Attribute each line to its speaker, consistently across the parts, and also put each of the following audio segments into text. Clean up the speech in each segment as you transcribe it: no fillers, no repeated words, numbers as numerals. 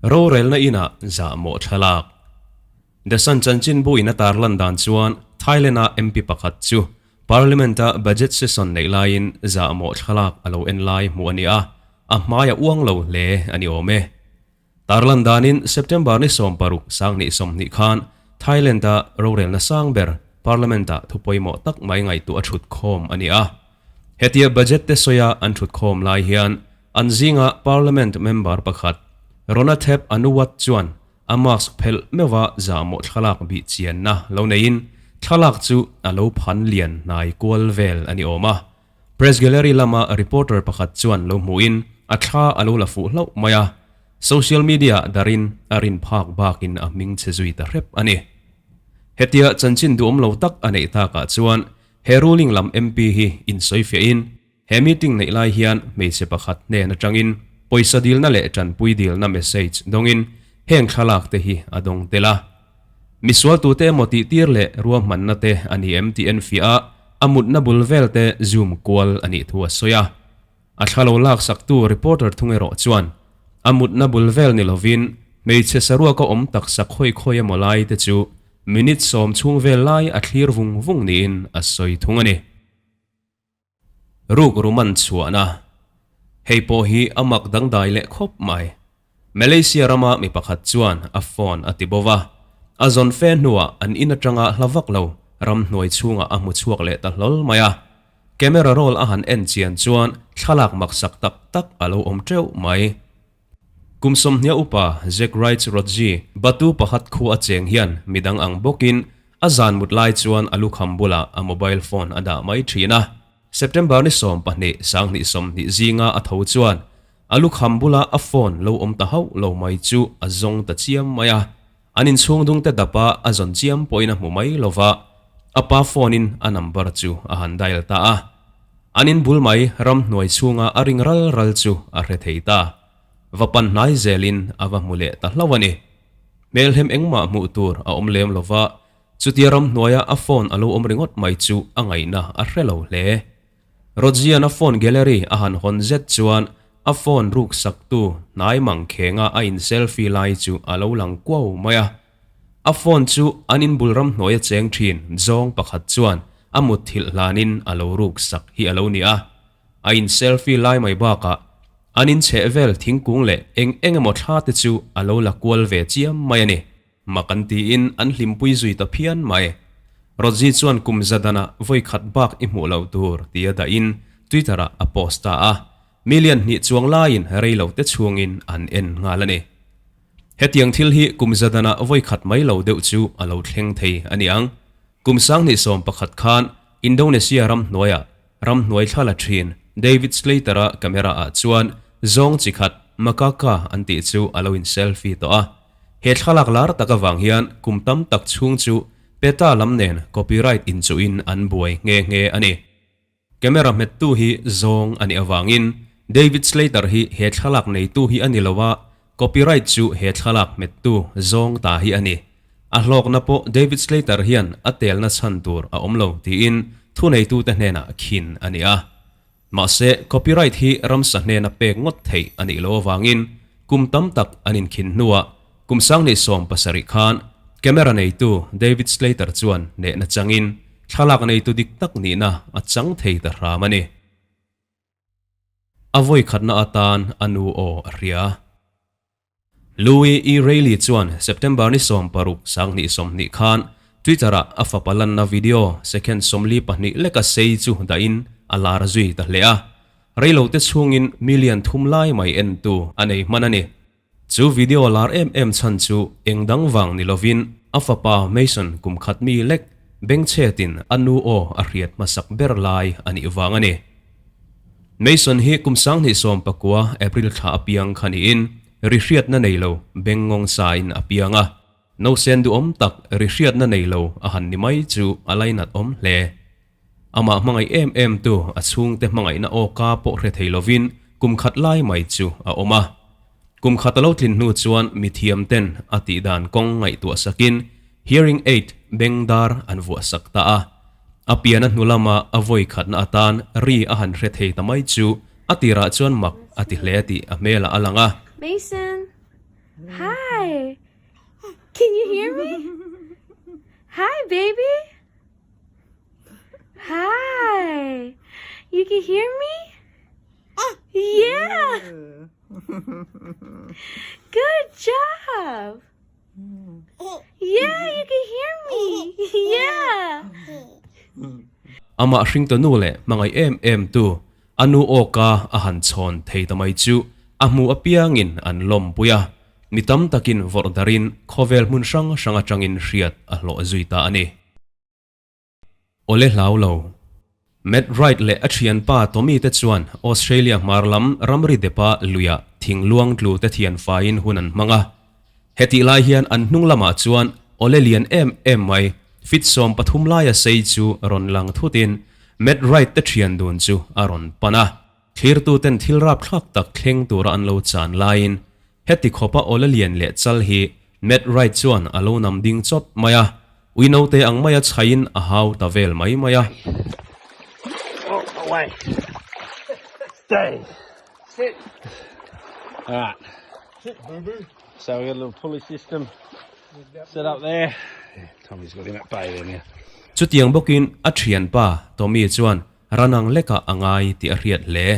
Speaker 1: Rorelna inah zahmawh thlalak. The Sun chanchinbu in a tarlan dan chuan Thailand-a MP pakhat chu Parliament-a budget session neih laiin zahmawh thlalak a lo en lai hmuh a ni a, a hmai a uang lo hle a ni awm e. Tarlan danin September ni 60 2020 khan Thailand-a rorelna sang ber Parliament-ah thu pawimawh tak mai ngaihtuah a thut khawm a ni a. Hetia budget te sawia an thut khawm lai hian an zinga Parliament member pakhat Ronathep Anuwat chuan a mask phelh meuha zahmawh thlalak bih chianna lo neiin thlalak chu a lo phan lian hnai kual vel a ni awm a. Press Gallery lama reporter pakhat chuan lo hmuhin a thla a lo la fuh hlauh mai a, social media-ah darin a rin phak bakin a hming chhe zui ta hrep a ni. Hetia chanchin duhawm lo tak a neih takah chuan he ruling lam MP hi insawifiahin he meeting neih lai hian hmeichhe pakhat hnen atangin pawisa dilna leh tanpui dilna message dawngin heng thlalak te hi a dawng tel a. Misual tute emaw tih tir leh ruahmanna te a ni em tih enfiah a, a mutna bul vel te zoom kual a nih thu a sawi a. A thla lo laksaktu reporter thung erawh chuan a mutna bul vel ni lovin hmeichhe saruaka awm taksa khawi khawi emaw lai te chu minute 10 chhung vel lai a thlir vung vung niin a sawi thung a ni. Ruk ruman chhuahna. Hei pawh hi a mak dangdai leh khawp mai. Malaysia rama mi pakhat chuan a phone a ti bo va, a zawn fe hnuah an in atanga hla vak lo ramhnuai chhungah a hmu chhuak leh ta hlawl mai a. Camera roll a han en chian chuan thlalak maksak tak tak a lo awm teuh mai. Kum 20 upa Jack Wright Rodzi Batu pakhat khu a cheng hian midang ang bawkin a zan mut lai chuan a lukham bulah a mobile phone a dah mai thin a. September ni 12 2020 zinga a tho chuan a lukham bula a phone lo awm ta hauh lo mai chu a zawng ta chiam mai a. An inchhung dung te dapa a zawn chiam pawhin a hmu mai lova, a pa phone in a number chu a han dial ta a. An in bul mai ramhnuai chhunga a ring ral ral chu a hre thei ta. Va pan hnai zelin a va hmu leh ta hlauh a ni. Hmelhem engmah hmuh tur a awm lem lova, chutia ramhnuaia a phone a lo awm ringawt mai chu a ngaihna a hre lo hle. Rodzian a phone gallery a han hawn zet chuan a phone ruk saktu hnai mang khenga a in selfie lai chu a lo lang kuau mai a. A phone chu an inbul ramhnuai a cheng thin zawng pakhat chuan a mutthilh hlanin a lo ruk sak hi a lo ni a. A in selfie lai mai bakah an in chheh vel thingkung leh eng eng emaw thla te chu a lo la kual ve chiam mai a ni. Mak an tiin an hlimpui zui ta phian mai. Rodzi chuan kum zadana vawi khat bak i hmuh loh tur tia dahin Twitter-ah a post ta a, million hnih chuang laiin rei lo te chhungin an en nghal a ni. Hetiang thil hi kum zadana vawi khat mai lo deuh chu a lo thleng thei a ni ang. Kum 2011 khan Indonesia ramhnuaiah ramhnuai thla la thin David Slater-a camera-ah chuan zawng chi khat Makaka an tih chu a lo in-selfie tawh a. He thlalak lar tak avang hian kum tam tak chhung chu PETA lam nen copyright inchuhin an buai nghe nghe a ni. Camera hmettu hi zawng a nih avangin David Slater hi he thlalak neitu hi a ni lo a, copyright chu he thlalak hmettu zawng ta hi a ni. A hlawkna pawh David Slater hian a telna chhan tur a awm lo tiin thuneitute hnenah khin a ni a. Mahse, copyright hi ramsa hnena pek ngawt theih a nih loh avangin kum tam tak an inkhin hnuah kum 2017 khan camera neitu David Slater chuan nehna changin thlalak neitu dik tak nihna a chang thei ta hram a ni. A vawi khatna atan a nu aw a hria. Louis E. Reilly chuan September ni 60 2020 khan Twitter-ah a fapa lanna video second 42 leka sei chu dahin a lar zui ta hle a. Reilote chhungin million thum lai mai entu a nei hman a ni. Chu video lar em em chhan chu eng dang vang ni lovin a fapa Mason kum khat mi lek bengchhetin a nu aw a hriat hmasak ber lai a nih vang a ni. Mason hi kum 2019 April thla apiang kha niin ri hriatna nei lo bengngawng sain a piang a. No sen duhawm tak ri hriatna nei lo a han ni mai chu a lainat awm hle. Amah hmangaih em em tu a chhungte hmangaihna aw ka pawh hre thei lovin kum khat lai mai chu a awm a. Kum khat a lo tlin hnu chuan mithiam ten a tih dan kawng ngaihtuah sakin hearing aid bengdar an vuah sak ta a. A pian a hnu lama a vawi khatna atan ri a han hre thei ta mai chu a tirah chuan mak a ti hle tih a hmelah a lang a.
Speaker 2: Mason! Hi! Can you hear me? Hi, baby! Hi! You can hear me? Yeah! Good job! Yeah, you can hear me! Yeah!
Speaker 1: Amah hringtu nu leh hmangaih em em tu a nu awka a han chhawn thei ta mai chu a hmu apiangin an lawmpui a, mi tam takin vawrh darin khawvel hmun hrang hrang atangin hriat a hlawh zui ta a ni. Awle hlau lo. Matt Wright leh a thianpa Tommy te chuan Australia hmar lam ramri depa luiah thing luang tlu te thian faiin hun an hmang a. Hetih lai hian an hnung lamah chuan awle lian em em mai fit 13 laia sei chu rawn lang thutin Matt Wright te thian dun chu a rawn pan a. Thlirtuten thil rapthlak tak thleng tura an lo chan laiin heti khawpa awle lian leh chal hi Matt Wright chuan a lo nam ding chawt mai a, ui naute ang maia chhaiin a hau ta vel mai mai a. Chutiang bawkin a thianpa Tommy chuan ranang lekah a ngai tih a hriat hle.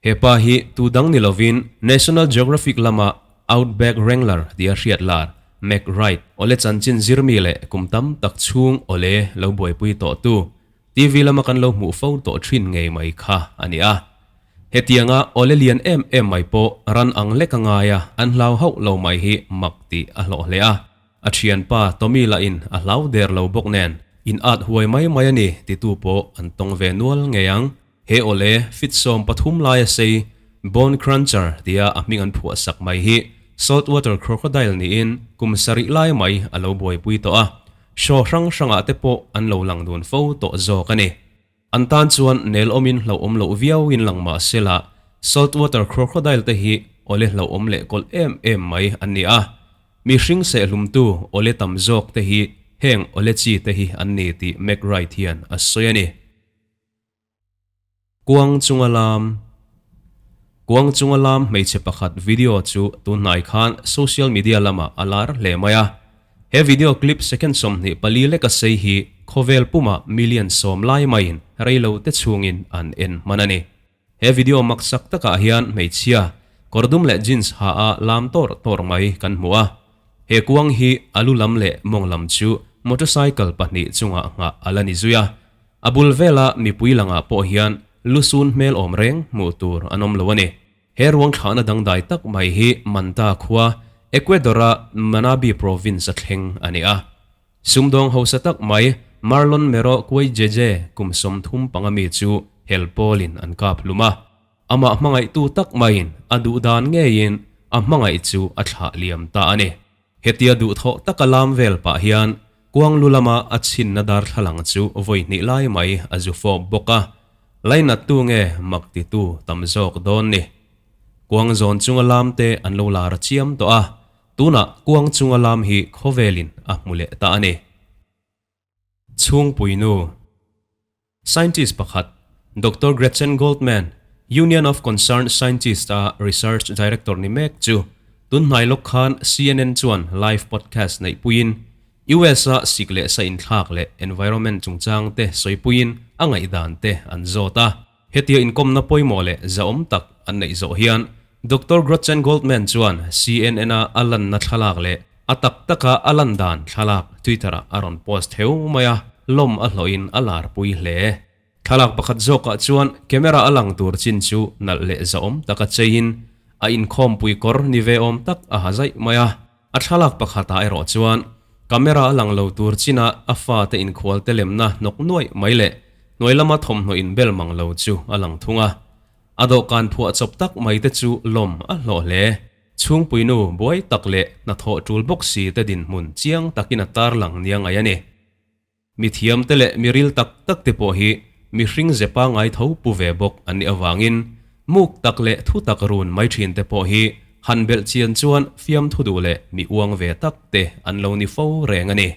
Speaker 1: He pa hi tu dang ni lovin National Geographic lama Outback Wrangler tia hriat lar Mac Wright awle chanchin zirmi leh kum tam tak chhung awle lo buaipui tawhtu TV lama kan lo hmuh fo tawh thin ngei mai kha a ni a. Hetianga awle lian em em mai pawh ran ang lek a ngai a, an hlau hauh lo mai hi mak tih a hlawh hle a. A thianpa Tommy lahin a hlau der lo bawk nen in at huai mai mai a ni titu pawh an tawng ve nual ngei ang. He awle fit 13 laia sei Bone Cruncher tia a hming an phuah sak mai hi Saltwater Crocodile niin kum sarih lai mai a lo buaipui tawh a, show hrang hrangah te pawh an lo lang dun fo tawh zawk a ni. An tan chuan nel awmin hlauhawm loh viauin lang mah se la, Saltwater Crocodile te hi awle hlauhawm leh kawlh em em mai an ni a. Mihring sehlumtu awle tam zawk te hi heng awle chi te hi an ni tih McWright hian a sawi a ni. Kuang chunga lam Kuang chunga lam hmeichhe pakhat video chu tunhnai khan social media lamah a lar hle mai a. He video clip second 24 leka sei hi khawvel pumah million 10 lai maiin reilo te chhungin an en hman a ni. He video maksak takah hian hmeichhia kawr dum leh jeans ha a lam tawr tawr mai kan hmu a. He kuang hi a lu lam leh mawng lam chu motorcycle pahnih chungah nghah a la ni zui a. A bul vela mipui langah pawh hian lusun hmel awm reng hmuh tur an awm lo a ni. He ruang thlahna dangdai tak mai hi Manta khua, Ecuador-a Manabi province-a thleng a ni a. Sumdawng hausa tak mai Marlon Mero Queijeje kum 35 mi chu hel pawlin an kap hlum a. Amah hmangaihtu tak maiin a duh dan ngeiin a hmangaih chu a thlah liam ta a ni. Hetia duhthawh taka lam vel pah hian kuang lu lama a chhinna darthlalang chu vawi hnih lai mai a zu fawp bawk a, lainattu nge mak titu tam zawk dawn ni. Kuang zawn chunga lam te an lo lar chiam tawh a, tunah kuang chunga lam hi khawvelin a hmu leh ta a ni. Chhungpui nu. Scientist pakhat, Doctor Gretchen Goldman, Union of Concerned Scientists-a Research Director ni mek chu tunhnai lawk khan CNN chuan live podcast neihpuiin US-a sik leh sa inthlak leh environment chungchang te sawipuiin a ngaihdan te an zawt a. Hetia inkawmna pawimawh leh zahawm tak an neih zawh hian Doctor Gretchen Goldman chuan CNN-a a lanna thlalak leh A tak taka a lan dan thlalak Twitter-ah a rawn post theu mai a, lawm a hlawhin a larpui hle. Thlalak pakhat zawkah chuan camera a lang tur chin chu nalh leh zahawm taka cheiin a inkhawmpui kawr ni ve awm tak a ha zaih mai a. A thlalak pakhatah erawh chuan camera a lang lo tur chinah a fate inkhualte lemna hnawk nuaih mai leh hnuai lama thawmhnaw inbel mang lo chu a lang thung a. A dawhkan phuah chawp tak mai te chu lawm a hlawh hle. Chhungpuinu buai tak leh hnathawh tul bawk si te dinhmun chiang takin a tarlang nia ngaih a ni. Mi thiamte leh mi ril tak tak te pawh hi mihring ze pangngai tho pu ve bawk an nih avangin muk tak leh thu tak run mai thin te pawh hi han belh chian chuan fiamthu duh leh mi uang ve tak te an lo ni fo reng a ni.